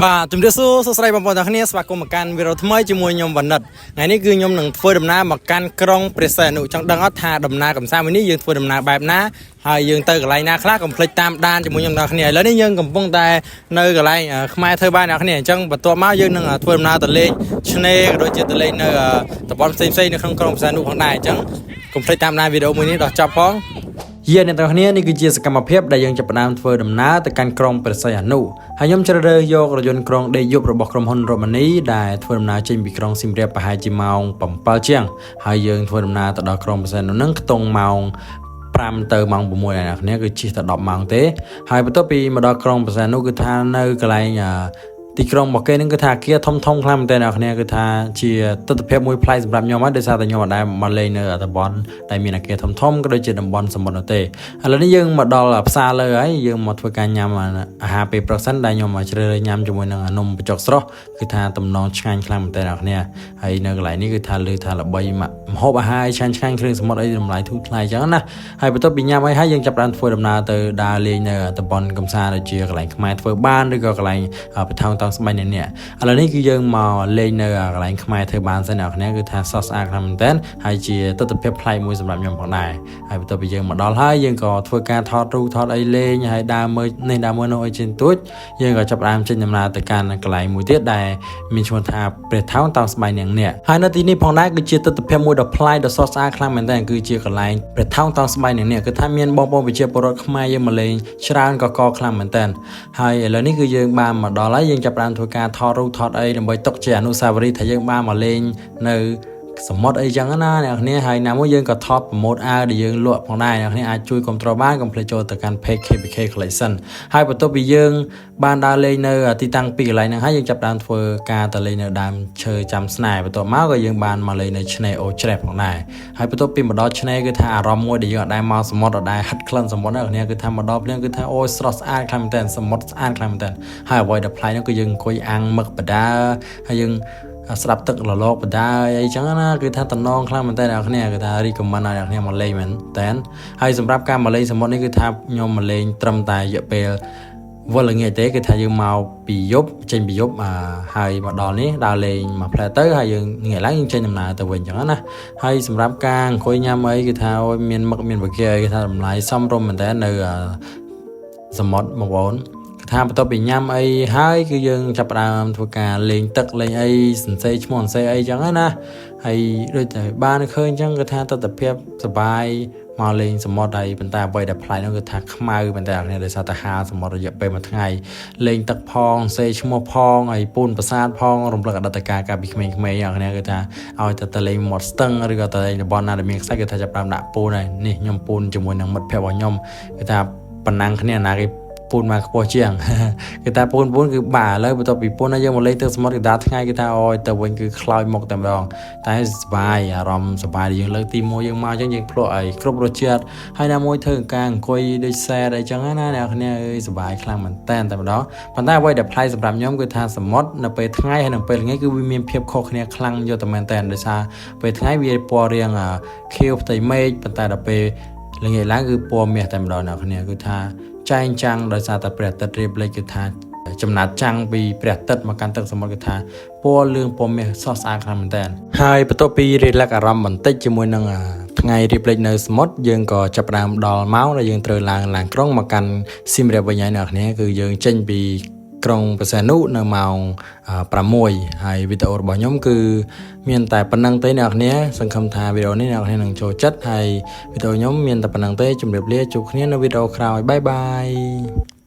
បាទជំរាបសួរសួស្តីបងប្អូនទាំងគ្នាស្វាគមន៍មកកាន់វីដេអូថ្មីជាមួយខ្ញុំវណ្ណិតថ្ងៃនេះគឺខ្ញុំនឹងធ្វើដំណើរមកកាន់ក្រុងព្រះសីហនុចង់ដឹងអត់ថាដំណើរកម្សាន្តមួយនេះយើងធ្វើដំណើរបែបណាហើយយើងទៅកន្លែងណាខ្លះកុំភ្លេចតាមដានជាមួយខ្ញុំទាំងគ្នាឥឡូវនេះយើងកំពុងតែនៅកន្លែងខ្មែរធ្វើបានអ្នកគ្នាអញ្ចឹងបន្ទាប់មកយើងនឹងធ្វើដំណើរទៅលេងឆ្នេរក៏ដូចជាទៅលេងនៅតំបន់ផ្សេងៗនៅក្នុងក្រុងព្រះសីហនុផងដែរអញ្ចឹងកុំភ្លេចតាមដានវីដេអូមួយនេះដល់ចប់ផង យាអ្នកទាំងគ្នានេះគឺជាសកម្មភាពដែលយើងចាប់ផ្ដើមធ្វើដំណើរទៅកាន់ក្រុងព្រះសីហនុហើយខ្ញុំជ្រើសរើសយករថយន្តក្រុងដេកយប់របស់ក្រុមហ៊ុនរ៉ូម៉ានីដែលធ្វើដំណើរចេញពីក្រុងសៀមរាបប្រហែលជាម៉ោង7ជាងហើយយើងធ្វើដំណើរទៅដល់ក្រុងព្រះសីហនុនឹងខ្ទង់ម៉ោង5ទៅម៉ោង6អ្នកគ្នាគឺជិះតែ10ម៉ោងទេហើយបន្ទាប់ពីមកដល់ក្រុងព្រះសីហនុគឺថានៅកន្លែងទីក្រុងរបស់គេនឹងគឺថាគាធំធំខ្លាំងមែនទែនអ្នកគ្នាគឺថាជាទស្សនវិជ្ជាមួយប្លែកសម្រាប់ខ្ញុំហើយដោយសារតែខ្ញុំអត់ដែលមកលេងនៅតំបន់ដែលមានអាគារធំធំក៏ដូចជាតំបន់សមុទ្រនោះទេឥឡូវនេះយើងមកដល់ផ្សារលើហើយយើងមកធ្វើការញ៉ាំអាហារពេលព្រឹកសិនដែលខ្ញុំមកជ្រើសរើសញ៉ាំជាមួយនឹងនំបញ្ចុកស្រស់គឺថាតំណងឆ្ងាញ់ខ្លាំងមែនទែនអ្នកគ្នាហើយនៅកន្លែងនេះគឺថាលើថាល្បីម្ហូបអាហារឆ្ងាញ់ឆ្ងាញ់គ្រឿងសមុទ្រអីតម្លៃធូរថ្លៃអញ្ចឹងណាហើយបន្ទាប់ពីញ៉ាំអីហើយយើងចាប់ផ្ដើមធ្វើដំណើរទៅដើរលេងនៅតំបន់កំសាន្តដូចជាកន្លែងខ្មែរធ្វើបានឬក៏កន្លែងបថោងតង់ស្បាញនេះនេះឥឡូវនេះគឺយើងមកលេងនៅកន្លែងខ្មែរធ្វើបានសិនអ្នកគ្នាគឺថាស្រស់ស្អាតខ្លាំងមែនទែនហើយជាទស្សនវិជ្ជាប្លែកមួយសម្រាប់ខ្ញុំផងដែរហើយបន្ទាប់ពីយើងមកដល់ហើយយើងក៏ធ្វើការថតរូបថតអីលេងហើយដើរមើលនេះដើរមើលនោះអីជាងទួចយើងក៏ចាប់ផ្ដើមចេញដំណើរទៅកាន់កន្លែងមួយទៀតដែលមានឈ្មោះថាព្រះថោងតោងស្បៃនាងនេះហើយនៅទីនេះផងដែរគឺជាទស្សនវិជ្ជាមួយដ៏ប្លែកដ៏ស្រស់ស្អាតខ្លាំងមែនទែនគឺជាកន្លែងព្រះថោងតោងស្បៃនាងនេះគឺថាមានបងប្អូនប្រជាពលរដ្ឋខ្មែរយើងមកលេងច្រើនកកខ្លាំងមែនទែនហើយឥឡូវនេះគឺយើងបានមកដល់ហើយយើងចាប់ផ្ដើមធ្វើការថតរូបថតអីដើម្បីទុកជាអនុស្សាវរីយ៍ថាយើងបានមកលេងនៅសមុទ្រអីចឹងណាអ្នកគ្នាហើយណាមួយយើងក៏ថត promote អាវដែលយើងលក់ផងដែរអ្នកគ្នាអាចជួយគ្រប់គ្រងបានកុំភ្លេចចូលទៅកាន់ page KPK Collection ហើយបន្ទាប់ពីយើងបានដើរលេងនៅទីតាំងពីរកន្លែងហ្នឹងហើយយើងចាប់ផ្ដើមធ្វើការទៅលេងនៅដើមឈើចាំស្នេហ៍បន្ទាប់មកក៏យើងបានមកលេងនៅឆ្នេរអូច្រេះផងដែរហើយបន្ទាប់ពីមកដល់ឆ្នេរគឺថាអារម្មណ៍មួយដែលយើងអត់ដែលមកសមុទ្រអត់ដែលហិតក្លិនសមុទ្រអ្នកគ្នាគឺថាមកដល់ភ្លាមគឺថាអូយស្រស់ស្អាតខ្លាំងមែនទែនសមុទ្រស្អាតខ្លាំងមែនទែនហើយអ្វីដែលប្លែកនោះគឺយើងអង្គុយអាំងមឹកបដាហើយយើងស្ដាប់ទឹករលកបដាអីចឹងណាគឺថាតំណងខ្លាំងមែនតើអ្នកគ្នាគឺថា recommend ឲ្យអ្នកគ្នាមកលេងមែនតើហើយសម្រាប់ការមកលេងសមុទ្រនេះគឺថាខ្ញុំមកលេងត្រឹមតែរយៈពេលវល់ល្ងាចទេគឺថាយើងមកពីយប់ចេញពីយប់អាហើយមកដល់នេះដើរលេងមួយផ្លែទៅហើយយើងងាកឡើងយើងចេញដំណើរទៅវិញចឹងណាហើយសម្រាប់ការអង្គុយញ៉ាំអីគឺថាមានមឹកមានបកាអីគឺថាតម្លៃសមរម្យមែនតើនៅសមុទ្របងប្អូនថាបន្ទាប់ពីញ៉ាំអីហើយគឺយើងចាប់ផ្ដើមធ្វើការលេងទឹកលេងអីសន្សេឈ្មោះសន្សេអីចឹងណាហើយដូចតែបានឃើញចឹងគឺថាទស្សនវិជ្ជាសបាយមកលេងសមុទ្រហើយប៉ុន្តែអ្វីដែលប្លែកនោះគឺថាខ្មៅប៉ុន្តែអ្នកនេះដោយសារតែហាលសមុទ្ររយៈពេលមួយថ្ងៃលេងទឹកផងសេឈ្មោះផងហើយពូនប្រាសាទផងរំលឹកអតីតកាលកាលពីក្មេងៗអ្នកនេះគឺថាឲ្យតែទៅលេងមាត់ស្ទឹងឬក៏ទៅលេងតំបន់ណាដែលមានខ្សាច់គឺថាចាប់ផ្ដើមដាក់ពូនហើយនេះខ្ញុំពូនជាមួយនឹងមិត្តភក្តិរបស់ខ្ញុំគឺថាប៉ុណ្ណឹងគ្នាណាគេពូនមកខ្ពស់ជាងគេថាពូនពូនគឺបាឥឡូវបន្ទាប់ពីពូនហើយយើងមកលេងទឹកសមុទ្រកណ្ដាលថ្ងៃគេថាអូយទៅវិញគឺខ្លោចមុខតែម្ដងតែសប្បាយអារម្មណ៍សប្បាយដែលយើងលើកទី1យើងមកអញ្ចឹងយើងភ្លក់ឲ្យគ្រប់រសជាតិហើយណាមួយធ្វើការអង្គុយដូចសែតអីចឹងណាអ្នកគ្នាអើយសប្បាយខ្លាំងមែនតែនតែម្ដងប៉ុន្តែអ្វីដែលប្លែកសម្រាប់ខ្ញុំគឺថាសមុទ្រនៅពេលថ្ងៃហើយនិងពេលល្ងាចគឺវាមានភាពខុសគ្នាខ្លាំងយកតែមែនតែនដោយសារពេលថ្ងៃវាពណ៌រាងខៀវផ្ទៃមេឃប៉ុន្តែដល់ពេលល្ងាចឡើងគឺពណ៌មាសតែម្ដងអ្នកគ្នាគឺថាចែងចាំងដោយសារតែព្រះអាទិត្យរៀបលិចគឺថាចំណាត់ចាំងពីព្រះអាទិត្យមកកាន់ទឹកសមុទ្រគឺថាពណ៌លឿងពណ៌មាសស្រស់ស្អាតខ្លាំងមែនតើហើយបន្ទាប់ពី relax អារម្មណ៍បន្តិចជាមួយនឹងថ្ងៃរៀបលិចនៅសមុទ្រយើងក៏ចាប់ផ្ដើមដល់ម៉ោងដែលយើងត្រូវឡើងឡានក្រុងមកកាន់សៀមរាបវិញហើយអ្នកគ្នាគឺយើងចេញពីក្រុងព្រះសីហនុនៅម៉ោង6ហើយវីដេអូរបស់ខ្ញុំគឺមានតែប៉ុណ្្នឹងទេអ្នកគ្នាសង្ឃឹមថាវីដេអូនេះអ្នកគ្នានឹងចូលចិត្តហើយវីដេអូខ្ញុំមានតែប៉ុណ្្នឹងទេជម្រាបលាជួបគ្នានៅវីដេអូក្រោយ bye bye.